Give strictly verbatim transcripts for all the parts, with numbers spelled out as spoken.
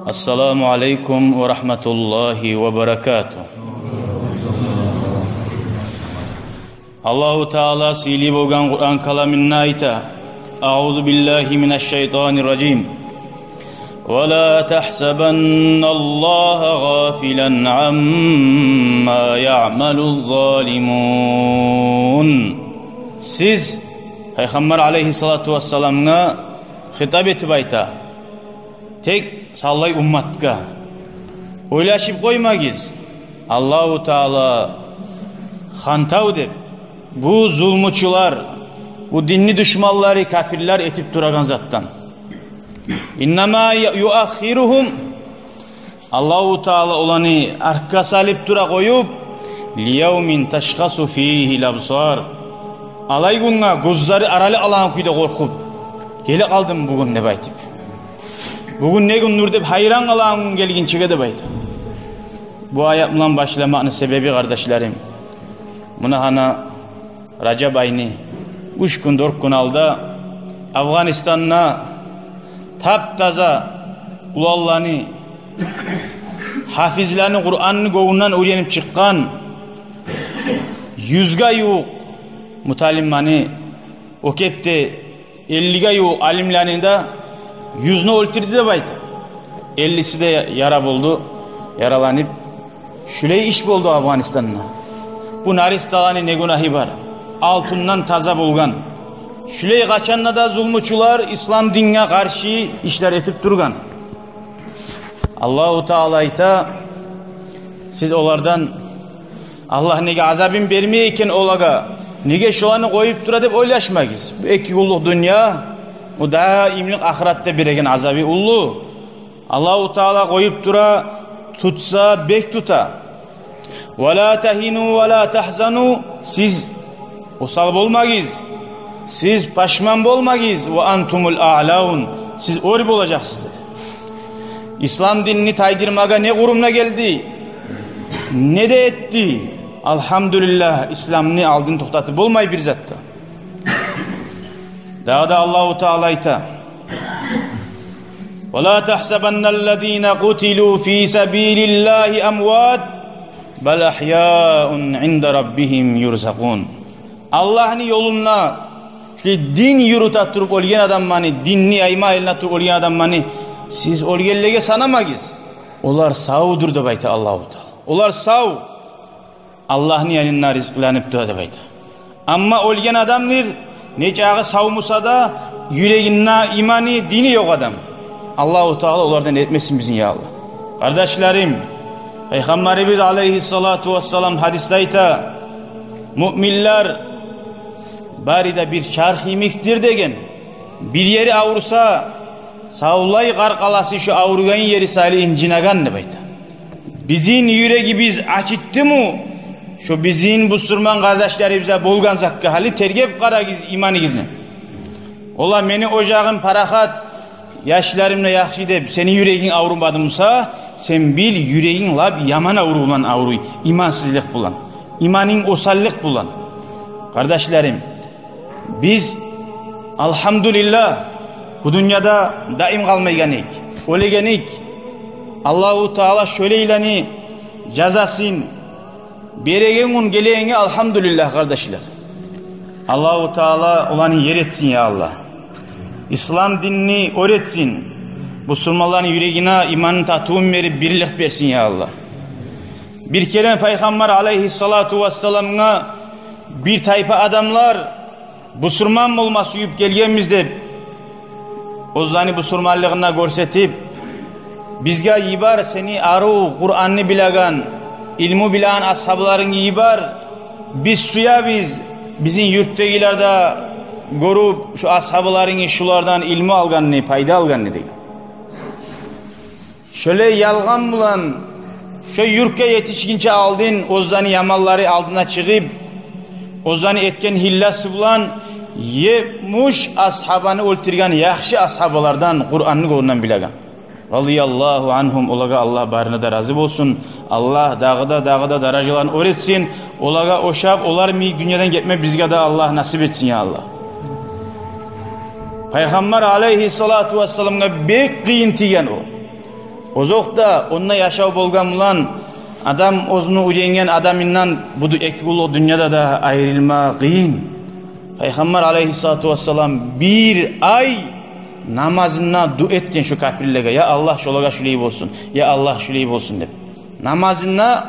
Ассаламу алейкум ва рагьматуллагьи ва баракатугь. Аллагьу Таала сыйлы болгъан Къуран каламында айта: «Аузу биллагьи минаш шайтанир ражим. Ва ла тагьсабанналлагьа гъафилан амма яъмалуз залимун». Сиз, Пайхаммар алейгьиссалату вассаламгъа хитап этип айта, тек савлай умматгъа: ойлашып къоймагъыз Аллагьу Таала хантав деп, бу зулмучулар, бу динни душманлары, капирлер этип турагъан затдан. «Иннама юаххиругьум», Аллагьу Таала оланы артгъа салып тура къоюп, «лиявмин ташхасу фигьил абсар». Алай гюнге гёзлери аралыкъ алагъан кюйде къоркъуп: «Геле къалдымы бугюн?» — деп айтып. «Бугюн не гюндюр?» — деп гьайран къалагъан гюн гелгинчеге деп айта. Бу аят булан башламакъны себеби, къардашларым, муна гьана Ражаб айны уьч гюн, дёрт гюн алда Афгъанистанда тап-таза уланланы, гьафизлени, Къуранны гёнгюнден уьйренип чыкъгъан юзге ювукъ муталимлени, о кепде эллиге ювукъ алимлени де юзюню оьлтюрдю деп айта. Эллиси де яра болду, яраланып. Шулай иш болду Афгъанистанда. Бу наристаланы не гюнагьы бар? Алтындан таза болгъан. Шулай къачан да зулмучулар ислам динге къаршы ишлер этип тургъан. Аллагьу Таала айта: «Сиз олардан, Аллагь неге азабын бермей экен олагъа, неге шоланы къоюп тура деп ойлашмагъыз. Бу эки гюнлюк дюнья, бу даимлик ахыратда береген азабы уллу». Аллагьу Таала къоюп тура, тутса бек тута. «Ва ла тагьину ва ла тагьзану», сиз осал болмагъыз, сиз пашман болмагъыз, «ва антумул аълавун», сиз оьр болажакъсыз деди. Ислам динни тайдырмагъа не къурумла гелди, не де этди. Алгьамдулиллагь, исламны алдын токътатып болмай бир зат да. Дагъы да Аллагьу Таала айта: «Ва ла тагьсабанналлазина къутилу фи сабилиллагьи амват, бал агьяун инда раббигьим юрзакъун». Аллагьны ёлунда шулай дин юрюте туруп оьлген адамланы, динни яйма айлана туруп оьлген адамланы сиз оьлгенлеге санамагъыз. Олар савдур деп айта Аллагьу Таала. Олар сав. Аллагьны янында ризкъыланып тура деп айта. Амма оьлген адамдыр, не чакъы сав буса да, юрегинде иманы, дини ёкъ адам. Аллагьу Таала олардан этмесин бизин, я Аллагь. Къардашларым, Пайхаммарыбыз алейгьиссалату вассалам гьадисде айта: «Муъминлер бары да бир чарх йимикдир», — деген. Бир ери авруса, савлай къаркъарасы шо авругъан ери саялы инжинеген деп айта. Бизин юрегибиз ачытдымы шо бизин бусурман къардашларыбызгъа болгъан затгъа? Гьали тергеп къарагъыз иманыгъызны. Ола, мени ожагъым парахат, яшларым да яхшы деп сени юрегинг аврумады буса, сен бил, юрегинг лап яман аврув булан авруй, имансызлыкъ булан, иманынг осаллыкъ булан. Къардашларым, биз, алгьамдулиллагь, бу дюньяда даим къалмайгъан эдик, оьлеген эдик. Аллагьу Таала шолайланы жазасын береген гюн гелегенге алгьамдулиллагь, къардашлар. Аллагьу Таала оланы ер этсин, я Аллагь. Ислам динни оьр этсин. Бусурманланы юрегине иманны татывун берип, бирлик берсин, я Аллагь. Бир керен Пайхаммар алейгьиссалату вассаламгъа бир тайпа адамлар бусурман болма сююп гелгенбиз деп, оьзлени бусурманлыгъын да гёрсетип: «Бизге йибер сени арив Къуранны билеген, илму билеген асгьабаларынгны йибер. Биз сюебиз бизин юртдагъылар да гёрюп шо асгьабаларынгны, шолардан илму алгъанны, пайда алгъанны», — деген. Шолай ялгъан булан шо юртгъа етишгинче алдын оьзлени яманлары алдына чыгъып, оьзлени этген гьилласы булан етмиш асгьабаны оьлтюрген яхшы асгьабалардан, Къуранны гёнгюнден билеген. Радияллагьу ангьум, олагъа Аллагь барына да рази болсун. Аллагь дагъы да, дагъы да даражаларын оьр этсин. Олагъа ошап, олар йимик дюньядан гетме бизге де Аллагь насип этсин, я Аллагь. Пайхаммар алейгьиссалату вассаламгъа бек къыйын тийген о. Озокъда, онда яшав болгъан булан адам оьзюню уьйренген адамындан бу ду-, эки къуллукъ дюньяда да айрылма къыйын. Пайхаммар алайгьиссалату вассалам бир ай намазында дуа этген шо капирлеге: «Я Аллагь, шолагъа шулай болсун, я Аллагь, шулай болсун», — деп. Намазында,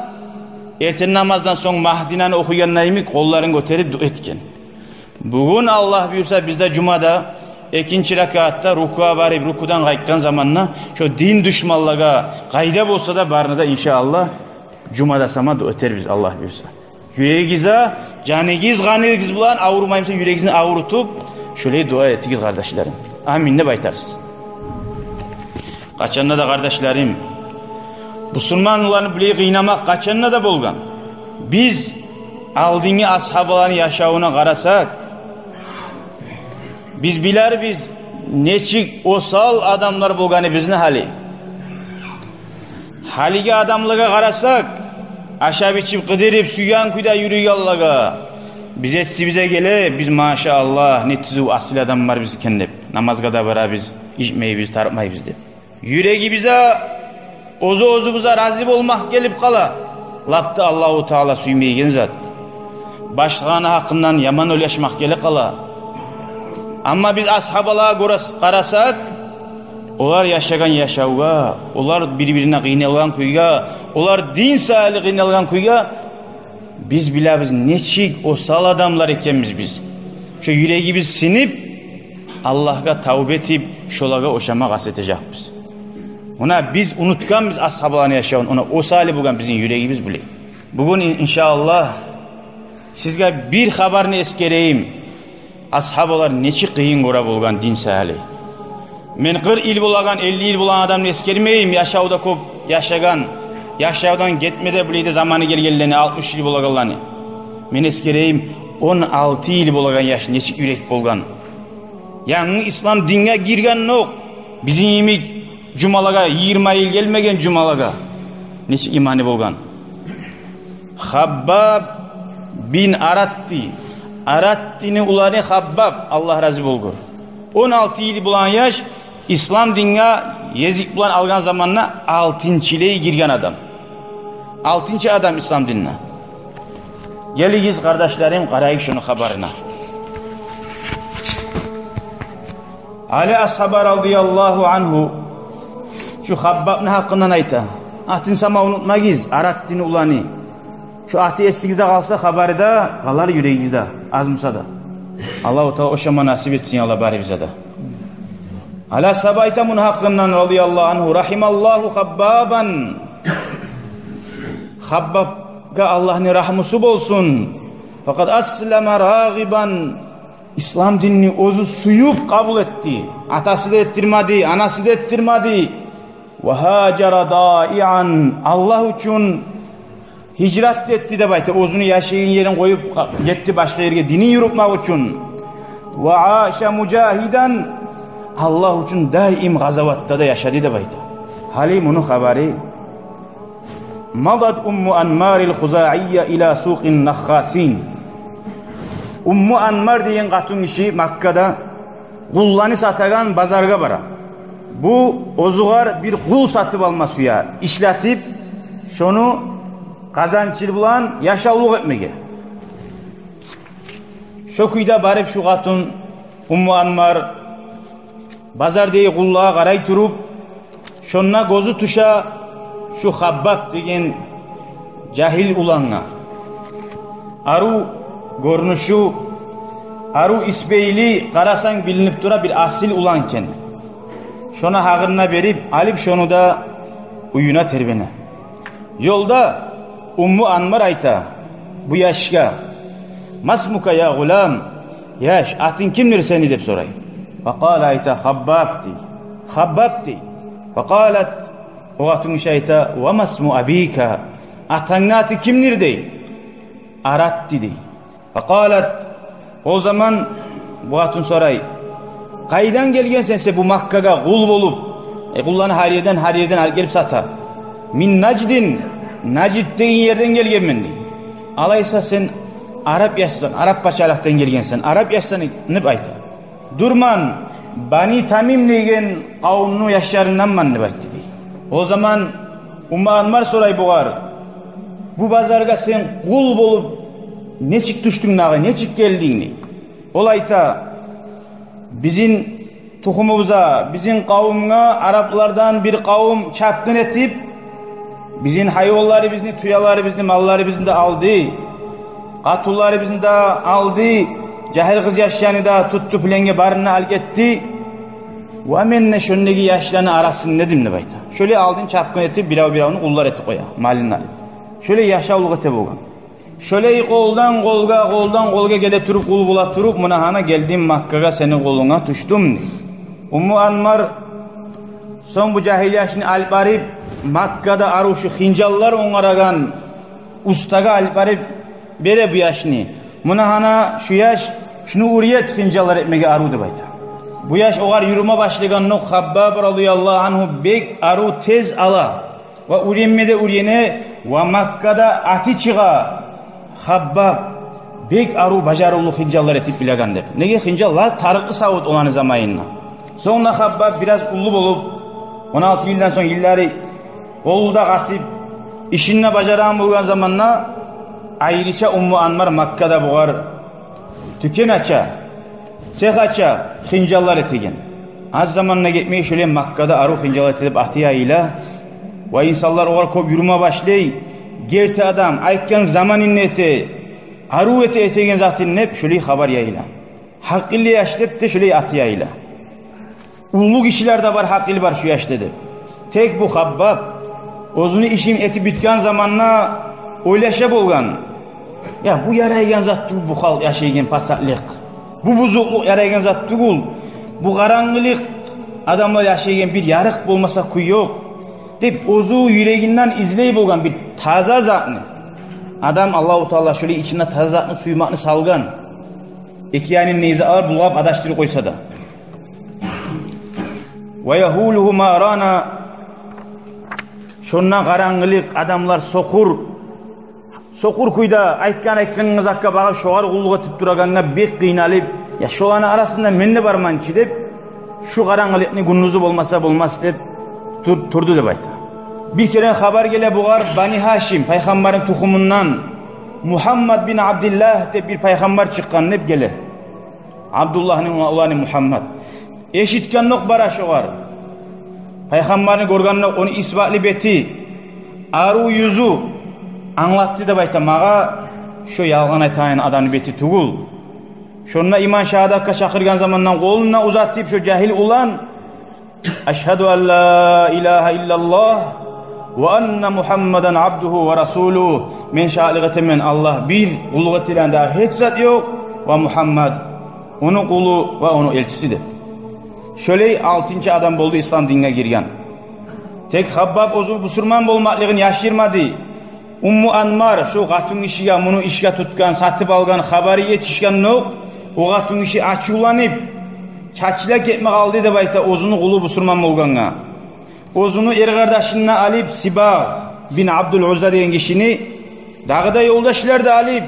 эртен намаздан сонг Магьдинаны охуйгъанда йимик къолларын гётерип дуа этген. Бугюн, Аллагь буюрса, биз де жумада экинчи ракаатда рукугъа барып, рукудан къайтгъан заманда шо дин душманлагъа къайда болса да, барына да, иншааллагь, жумада сама дуа этербиз, Аллагь буюрса. Юрегигиз, жаныгъыз, къаныгъыз булан, авурмаймыса, юрегигизни авуртуп, шолай дуа этигиз, къардашларым. «Амин» деп айтарсыз. Къачанда да, къардашларым, бусурманланы булай къыйнамакъ къачанда да болгъан. Биз алдынгы асгьабаланы яшавуна къарасакъ, биз билербиз, нечик осал адамлар болгъаны бизни гьали. Гьалиги адамлагъа къарасакъ, ашап-ичип, къыдырып, сюйген кюйде юрюйгенлеге, биз эсибизге геле, биз, машааллагь, не тюзюв, асил адамлар биз экен деп, намазгъа да барабыз, ичмейбиз, тартмайбыз деп. Юрегибизге, оьзю-оьзюбюзге рази болмакъ гелип къала. Лап да Аллагьу Таала сюймейген зат. Башгъаланы гьакъындан яман ойлашмакъ геле къала. Амма биз асгьабалагъа гёре къарасакъ, олар яшагъан яшавгъа, олар бир-бирине къыйналгъан кюйге, олар дин саялы къыйналгъан кюйге, биз билебиз, нечик осал адамлар экенбиз биз. Шо юрегибиз сынып, Аллагьгъа тавба этип, шолагъа ошама къаст этежекбиз. Муна биз унутгъанбыз асгьабаланы яшавун, муна о саялы болгъан бизин юрегибиз булай. Бугюн, ин-, иншааллагь, сизге бир хабарны эсгерейим. Асгьабалар нечик къыйын гёре болгъан дин саялы. Мен къыркъ йыл болагъан, элли йыл болагъан адамны эсгермейим, яшавда кёп яшагъан, яшавдан гетме де булай да заманы гелгенлени, алтмыш йыл болагъанланы. Мен эсгерейим, он алты йыл болагъан яш нечик юрек болгъан. Янгы ислам динге гиргенокъ, бизин йимик жумалагъа, йигирма йыл гелмеген жумалагъа, нечик иманы болгъан. Хаббаб бин Аратти. Араттини уланы Хаббаб, Аллагь рази болгъур. Он алты йыл болагъан яш, ислам динге гезик булан алгъан заманда алтынчылай гирген адам. Алтынчы адам ислам динине. Гелигиз, къардашларым, къарайыкъ шону хабарына. Али асгьаба, радияллагьу ангьу, шу Хаббабны гьакъындан айта. Атын сама унутмагъыз, Араттини уланы. Шу аты эсигизде къалса, хабары да къалар юрегигизде, аз буса да. Аллагьу Таала ошама насип этсин, Аллагь, барыбызгъа да. Али асгьаба айта муну гьакъындан, радияллагьу ангьу: «Рагьималлагьу Хаббабан». Хаббабгъа Аллагьны рагьмусу болсун. «Факъад аслама рагъибан». Ислам динни оьзю сююп къабул этди. Атасы да этдирмеди, анасы да этдирмеди. «Ва гьажара даиан». Аллагь учун гьижрат этди деп айта. Оьзюню яшайгъан ерин къоюп къа-, гетди башгъа ерге динин юрютмек учун. «Ва аша мужагьидан». Аллагь учун даим къазаватда да яшады деп айта. Гьали муну хабары. «Мадат Умму Анмарил Хузаия ила сукъин наххасин». Умму Анмар деген къатынгиши Маккада къулланы сатагъан базаргъа бара. Бу оьзюгер бир къул сатып алма сюе, ишлетип, шону къазанчы булан яшавлукъ этмеге. Шо кюйде барып шу къатын, Умму Анмар, базардагъы къуллагъа къарай туруп, шонда гёзю тюше шу Хаббаб деген жагьил улангъа. Арив гёрюнюшю, арив исбайы, къарасанг билинип тура бир асил улан экен. Шону гьакъын да берип, алып шону да уьюне тербене. Ёлда Умму Анмар айта бу яшгъа: «Масмука я гъулам?» «Яш, атынг кимдир сени?» — деп сорай. Факъала, айта: «Хаббаб», — дей. «Хаббаб», — дей. Факъалат, о къатынгиши айта: «Ва масму абика?» «Атангны аты кимдир?» — дей. «Аратти», — дей. Факъалат, о заман бу къатын сорай: «Къайдан гелгенсен сен бу Маккагъа къул болуп?» Э, къулланы гьар ерден, гьар ерден алып гелип сата. «Мин Наждин, Нажд деген ерден гелгенмен», — дей. «Алайса сен арап яшсан, арап пачалыкъдан гелгенсен, арап яшсан», — деп айта. «Дюрмен, Бани Тамим деген къавумну яшларынданман», — деп айтды, дей. О заман Умму Анмар сорай бугъар: «Бу базаргъа сен къул болуп нечик тюшдюнг дагъы, нечик гелдинг?» — дей. Ол айта: «Бизин тухумубузгъа, бизин къавумгъа араплардан бир къавум чапгъын этип, бизин гьайванларыбызны, тюелерибизни, малларыбызны да алды, къатунларыбызны да алды, жагьил къыз яшланы да тутду, пленге барын да алып гетди. Ва мен де шондагъы яшланы арасында эдим», — деп айта. Шолай алдын чапгъын этип, бирев-биревню къуллар этип къоя, малын алып. Шолай яшавлукъ эте болгъан. Шолай къолдан къолгъа, къолдан къолгъа геле туруп, къул бола туруп, муна гьана гелдим Маккагъа, сени къулунга тюшдюм, дей. Умму Анмар сонг бу жагьил яшны алып барып, Маккада арив шу хынжаллар онгарагъан устагъа алып барып бере бу яшны. Муна гьана шу яш, шуну уьйрет хынжаллар этмеге арив, деп айта. Бу яш огъар юрюме башлагъандокъ, Хаббаб радияллагьу ангьу бек арив тез ала. Ва уьйренме де уьйрене, ва Маккада аты чыгъа Хаббаб бек арив, бажарывлу хынжаллар этип билеген деп. Неге, хынжаллар тарыкълы савут оланы заманында. Сонг да Хаббаб бираз уллу болуп, он алты йылдан сонг йыллары къолу да къатып, ишин де бажарагъан болгъан заманда, айрыча Умму Анмар Маккада бугъар тюкен ача, цех ача, хынжаллар этеген. Аз заманда гетмей, шолай Маккада арив хынжал эте деп аты яйыла. Ва инсанлар огъар кёп юрюме башлай. Герти адам, айтгъан заманында эте, арив эте этеген затын деп, шолай хабар яйыла. Гьакъыллы яш деп де шолай аты яйыла. Уллу гишилер де бар, гьакъылы бар шу яшда деп. Тек бу Хаббаб оьзюню ишин этип битген заманда ойлаша болгъан: «Я, бу ярайгъан зат тюгюл, бу халкъ яшайгъан пасатлыкъ. Бу бузукълукъ ярайгъан зат тюгюл. Бу къарангылыкъ, адамлар яшайгъан бир ярыкъ болмаса кюй ёкъ», — деп, оьзю юрегинден излей болгъан бир таза затны. Адам, Аллагьу Таала шолай ичине таза затны сюймекни салгъан. Эки янын нейзалар булгъап адашдырып къойса да. «Ва ягьулугьу ма рана». Шонда къарангылыкъ, адамлар сокъур, сокъур кюйде айтгъан, айтгъан затгъа багъып, шогъар къуллукъ этип турагъангъа бек къыйналып, «Я, шоланы арасында мен де барманчы», — деп, шу къарангылыкъны гюндюзю болмаса болмас деп тур-, турду деп айта. Бир керен хабар геле бугъар, Бани Гьашим, пайхаммарны тухумундан Мугьаммад бин Абдиллагь деп бир пайхаммар чыкъгъан деп геле. Абдуллагьны уланы Мугьаммад. Эшитгендокъ бара шогъар. Пайхаммарны гёргендокъ, ону исбатлы бети, арив юзю англатды деп айта магъа, шо ялгъан айтагъан адамны бети тюгюл. Шонда иман шагьадатгъа чакъыргъан замандан къолун да узатып, шо жагьил улан: «Ашгьаду ан ла илагьа иллаллагь ва анна Мугьаммадан абдугьу ва расулугь». Мен шагьатлыкъ этемен, Аллагь бир, къуллукъ этилеген дагъы гьеч зат ёкъ, ва Мугьаммад ону къулу ва ону элчиси деп. Шолай алтынчы адам болду ислам динге гирген. Тек Хаббаб оьзю бусурман болмакълыгъын яшырмады. Умму Анмар шо къатун гишиге муну ишге тутгъан, сатып алгъан хабары етишгендокъ, о къатун гиши ачувланып, чачылып гетме къалды деп айта, оьзюню къулу бусурман болгъангъа. Оьзюню эркъардашын да алып, Сибагъ бин Абдул Узза деген гишини, дагъы да ёлдашлар да алып,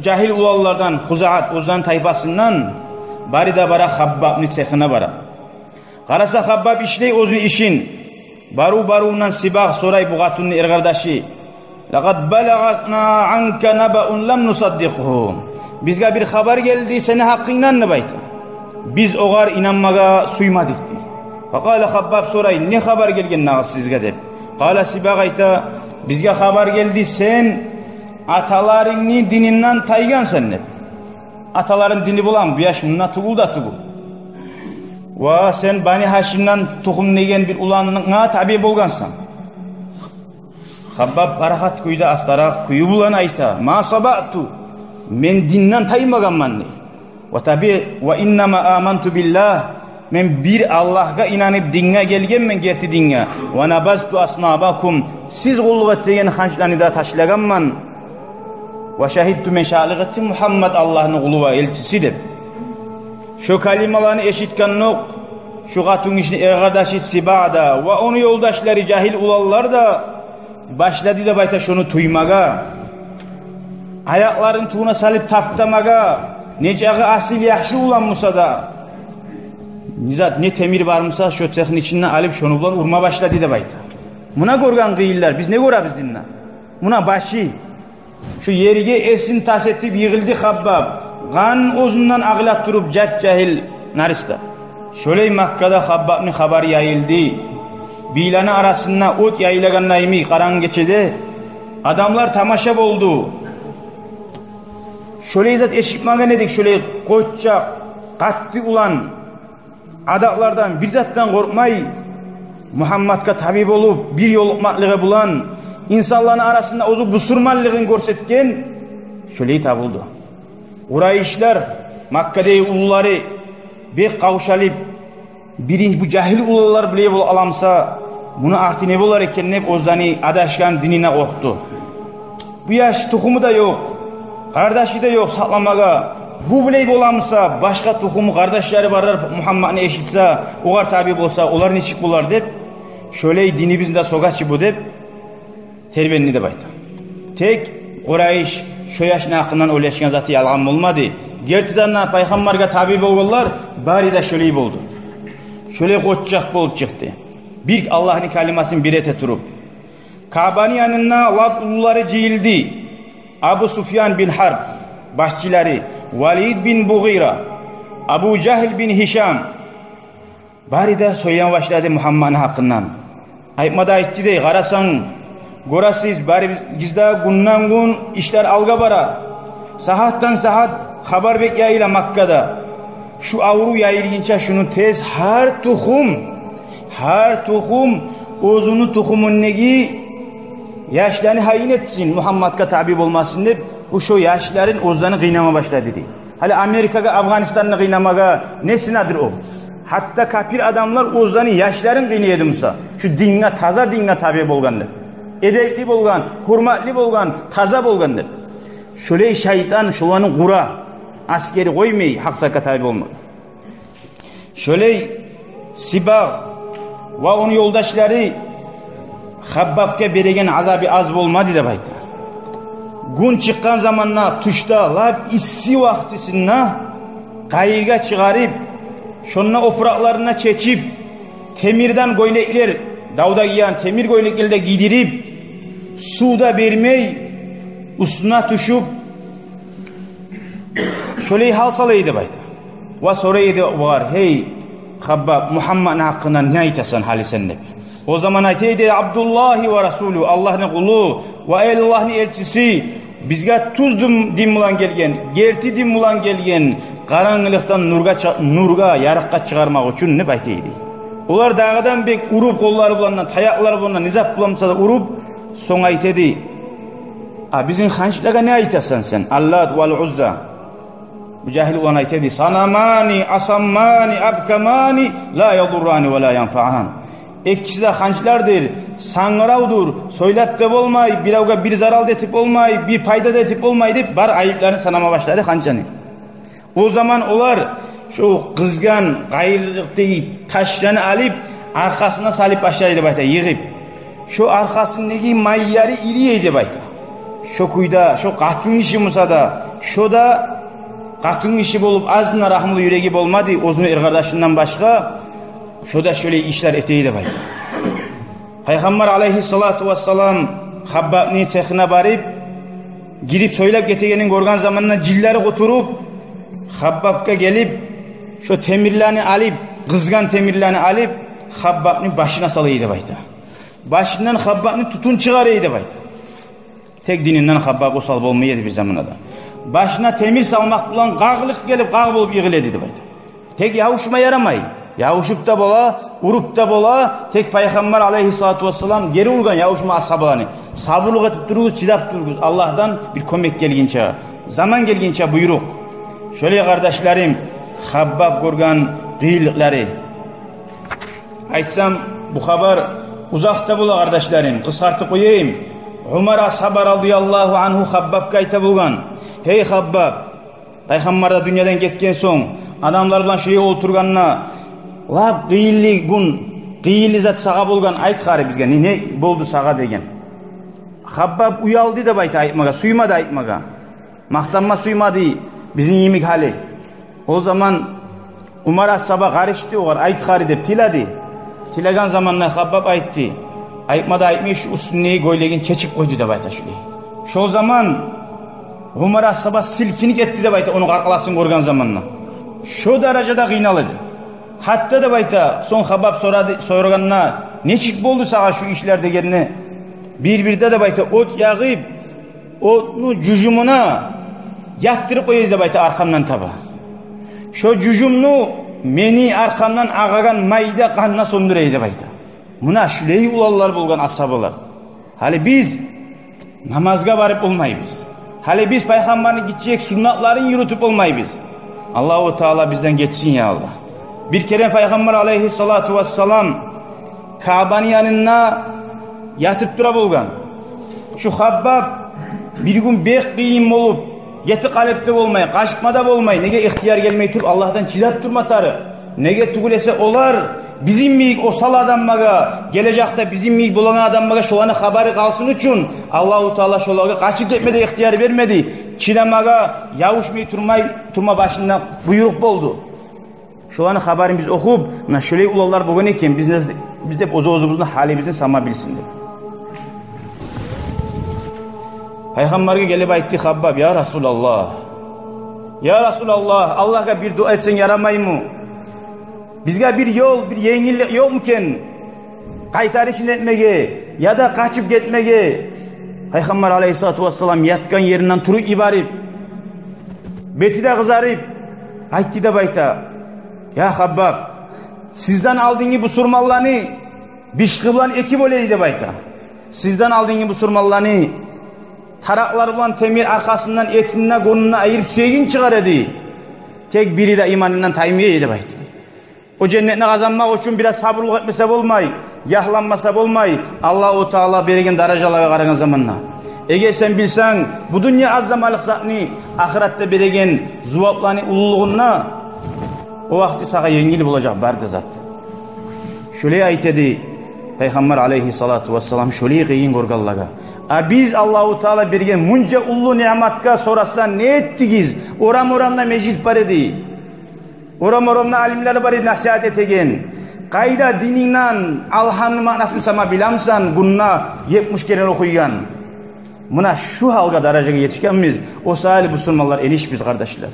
жагьил уланлардан, Хузаат, оьзлени тайпасындан, бары да бара Хаббабны цехине бара. Къараса, Хаббаб ишлей оьзюню ишин. Барув-барувундан Сибагъ сорай бу къатунну эркъардашы: «Лакъад балагъана анка набаун лам нусаддикъгьу». «Бизге бир хабар гелди сени гьакъынгдан», — деп айта. «Биз огъар инанмагъа сюймедик», — дей. Факъала, Хаббаб сорай: «Не хабар гелген дагъы сизге?» — деп. Къала, Сибагъ айта: «Бизге хабар гелди, сен аталарынгны дининден тайгъансан», — деп. «Аталарыны дини боламы, бу яш мунда тюгюл де тюгюл. Ва сен Бани Гьашимден тухум деген бир улангъа табиъ болгъансан». Хаббаб парахат кюйде, астаракъ кюю булан айта: «Ма сабату, мен динден таймагъанман», — дей. «Ва табиъ, ва иннама аманту биллагь, мен бир Аллагьгъа инанып динге гелгенмен, герти динге. Ва набазту аснабакум, сиз къуллукъ этеген ханчланы да ташлагъанман. Ва шагьидту, мен шагьатлыкъ этдим, Мугьаммад Аллагьны къулу ва элчиси», — деп. Шо калималаны эшитгендокъ, шу къатун гишини эркъардашы Сибагъ да ва ону ёлдашлары, жагьил уланлар да башлады деп айта шону тюймеге. Аякъларын тюбюне салып таптамагъа, не чакъы асил, яхшы улан буса да, не зат, не темир бар буса, шо цехни ичинде алып, шону булан урма башлады деп айта. Муна гёрген къыйынлар, биз не гёребиз динде? Муна башы. Шу ерге эсин тас этип йыгъылды Хаббаб. Къан оьзюнден агъыла туруп, жап-жагьил нариста. Шолай Маккада Хаббабны хабары яйылды. Бийлени арасында от яйылагъанда йимик къарангы гечеде адамлар тамаша болду. Шолай зат эшитмеген эдик, шолай къоччакъ, къатты улан, адатлардан, бир затдан къоркъмай, Мугьаммадгъа таби болуп, бир ёлукъмакълыгъы булан, инсанланы арасында оьзю бусурманлыгъын гёрсетген, шолай табулду. Къурайышлар, Маккадагъы уллулары бек къавшалып, бирин бу жагьил уланлар булай бола аламса, муну арты не болар экен деп, оьзлени адашгъан динине къоркъду. Бу яш, тухуму да ёкъ, къардашы да ёкъ сакъламагъа. Бу булай боламса, башгъа тухуму, къардашлары барлар Мугьаммадны эшитсе, огъар таби болса, олар нечик болар деп, шолай динибизни де сёгечи бу деп, тербенди деп айта. Тек Къурайыш шо яшны гьакъындан ойлашгъан заты ялгъан болмады. Гертиден де, пайхаммаргъа таби болгъанлар бары да шолай болду. Шолай къоччакъ болуп чыкъды. Бир Аллагьны калимасын бир эте туруп. Каабаны янына лап уллулары жыйылды. Абу Суфьян бин Гьарб башчылары, Валид бин Мугъира, Абу Жагьл бин Гьишам, бары да сёйлеме башлады Мугьаммадны гьакъындан. Айтма да айтды дей, къарасанг, гёресиз, барыбызда гюнден-гюн ишлер алгъа бара. Сагьатдан-сагьат хабар бек яйыла Маккада. Шу аврув яйылгъынча шуну тез гьар тухум, гьар тухум оьзюню тухумундагъы яшланы гьайын этсин, Мугьаммадгъа таби болмасын деп, шу яшларын оьзлени къыйнама башлады дей. Гьали Америкагъа Афгъанистанны къыйнамагъа несинедир о? Гьатта капир адамлар оьзлени яшларын къыйнай эди буса, шу динге, таза динге таби болгъан деп. Эдепли болгъан, гьюрметли болгъан, таза болгъан деп. Шолай шайтан шоланы къура, асгери къоймай гьакъ затгъа таби болмагъа. Шолай Сибагъ ва ону ёлдашлары Хаббабгъа береген азабы аз болмады деп айта. Гюн чыкъгъан заманда, тюшде, лап исси вакътисинде къайыргъа чыгъарып, шонда опуракъларын чечип, темирден гёйнеклер, давда гийген темир гёйнеклер де гийдирип, сув да бермей, уьстюне тюшюп, шолай гьал сала эди деп айта. Ва сорай эди огъар: «Гьей, Хаббаб, Мугьаммадны гьакъындан не айтасан гьали сен?» — деп. О заман айта эди: «Абдуллагьи ва расулугьу, Аллагьны къулу ва Аллагьны элчиси, бизге тюз дин, дин булан гелген, герти дин булан гелген, къарангылыкъдан нургъа чы-, нургъа, ярыкъгъа чыгъармакъ учун», — деп айта эди. Олар дагъыдан бек уруп, къоллары булан да, таякълары булан да, не зат булан буса да уруп, сонг айта эди: «А бизин ханчлагъа не айтасан сен? Аллат вал Узза». Бу жагьил улан айта эди: «Санамани асаммани абкамани ла ядуррани ва ла янфаан». Экиси де ханчлардыр, сангыравдур, сёйлеп де болмай, биревге бир зарал да этип болмай, бир пайда да этип болмай деп, бар айыпларын санама башлады ханчланы. О заман олар шо къызгъан къайырлыкъдагъы ташланы алып, аркъасына салып башлай деп айта, йыгъып. Шо аркъасындагъы майы ири эди деп айта. Шо кюйде, шо къатынгиши буса да, шо да къатынгиши болуп, азына рагьмулу юреги болмады оьзюню эркъардашындан башгъа, шо да шолай ишлер эте эди деп айта. Пайхаммар алайгьиссалату вассалам Хаббабны цехине барып, гирип сёйлеп гетегенин гёрген заманда, жинлери къутуруп, Хаббабгъа гелип, шо темирлени алып, къызгъан темирлени алып, Хаббабны башына сала эди деп айта. Башындан Хаббабны тютюн чыгъара эди деп айта. Тек дининден Хаббаб осал болмай эди бир заманда да. Башына темир салмакъ булан къагъылыкъ гелип, къагъ болуп йыгъыла эди деп айта. Тек ябушма ярамай. Ябушуп да бола, уруп да бола. Тек Пайхаммар алайгьиссалату вассалам гери ургъан ябушма асгьабаланы: «Сабурлукъ этип туругъуз, чыдап туругъуз, Аллагьдан бир кёмек гелгинче, заман гелгинче буйрукъ». Шолай, къардашларым, Хаббаб гёрген къыйынлыкълары. Айтсам, бу хабар узакъ да бола, къардашларым, къысгъартып къояйым. Умар асгьаба радияллагьу ангьу Хаббабгъа айта болгъан: «Гьей Хаббаб, Пайхаммар да дюньядан гетген сонг, адамлар булан шулай олтургъанда, лап къыйынлы гюн, къыйынлы зат сагъа болгъан, айт гьари бизге, не, не болду сагъа?» — деген. Хаббаб уялды деп айта айтмагъа, сюймеди айтмагъа. Макътанма сюймеди бизин йимик гьали. О заман Умар асгьаба къарышды огъар, айт гьари деп тиледи. Тилеген заманда Хаббаб айтды: Айтма да айтмай, шу уьстюндеги гёйлегин чечип къойду деп айта шулай. Шол заман Умар асгьаба силкинип гетди деп айта, ону къаркъарасын гёрген заманда. Шо даражада къыйнала эди. Гьатта деп айта, сонг Хаббаб сорады, сорагъанда: «Нечик болду сагъа шу ишлер?» — дегенде, бир-бирде деп айта, от ягъып, отну жужумуна ятдырып къоя эди деп айта аркъамдан таба. Шо жужумну мени аркъамдан агъагъан майда къанына сёндюре эди деп айта. Муна шулай уланлар болгъан асгьабалар. Гьали биз намазгъа барып болмайбыз. Гьали биз Пайхаммарны гиччирек суннатларын юрютюп болмайбыз. Аллагьу Таала бизден гечсин, я Аллагь. Бир керен Пайхаммар алайгьиссалату вассалам Каабаны янында ятып тура болгъан. Шу Хаббаб бир гюн бек къыйын болуп, гетип къалып да болмай, къачма да болмай, неге ихтияр гелмей туруп, Аллагьдан чыдап турма тарыкъ. Неге тюгюл эсе олар бизин йимик осал адамлагъа, гележекде бизин йимик болагъан адамлагъа шоланы хабары къалсын учун, Аллагьу Таала шолагъа къачып гетме де ихтияр бермеди. Чыдамагъа, явушмай турмай турма башында буйрукъ болду. Шоланы хабарын биз охуп, муна шолай уланлар болгъан экен, биз не, биз деп оьз-оьзюбюзню гьалыбызны сама билсин деп. Пайхаммаргъа гелип айтды Хаббаб: «Я Расулаллагь, я Расулаллагь, Аллагьгъа бир дуа этсенг ярамаймы? Бизге бир ёл, бир енгиллик ёкъму экен къайтарышын этмеге яда къачып гетмеге?» Пайхаммар алайгьиссалату вассалам ятгъан еринден туруп йиберип, бети де къызарып, айтды деп айта: «Я Хаббаб, сизден алдынгъы бусурманланы бишкъы булан эки бёле эди деп айта. Сизден алдынгъы бусурманланы таракълар булан темир аркъасындан этин де, гёнюн де айырып, сюегин чыгъара эди. Тек бири де иманындан таймай эди деп айтды. О женнетни къазанмакъ учун бираз сабурлукъ этмесе болмай, ягьланмаса болмай, Аллагьу Таала береген даражалагъа къарагъан заманда. Эгер сен билсенг бу дюнья аз заманлыкъ затны, ахыратда береген зувапланы уллулугъун да, о вакъти сагъа енгил болажакъ бары да зат». Шолай айта эди Пайхаммар алайгьиссалату вассалам шолай къыйын гёргенлеге. А биз Аллагьу Таала берген мунча уллу ниъматгъа сораса: «Не этдигиз?» Орам-орамда межит бар эди. Орам-орамда алимлер бар эди насигьат этеген. Къайда динингден Аллагьны маънасын сама билемисен, гюнде етмиш керен охуйгъан? Муна шу гьалгъа, даражагъа етишгенбиз, о саялы бусурманлар, энишбиз, къардашлар.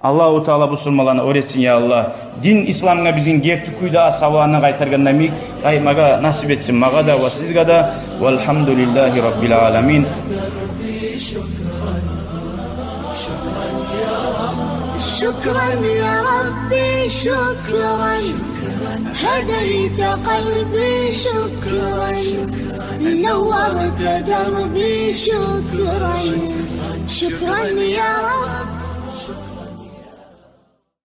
Аллагьу Таала бусурманланы оьр этсин, я Аллагь. Дин исламгъа бизин герти кюйде асгьабаланы къайтаргъанда йимик къайтмагъа насип этсин магъа да ва сизге де. Валгьамдулиллагьи раббил аламин. شكرا يا ربي، شكرا. هديت قلبي، شكرا. نورت دربي، شكرا. شكرا يا رب.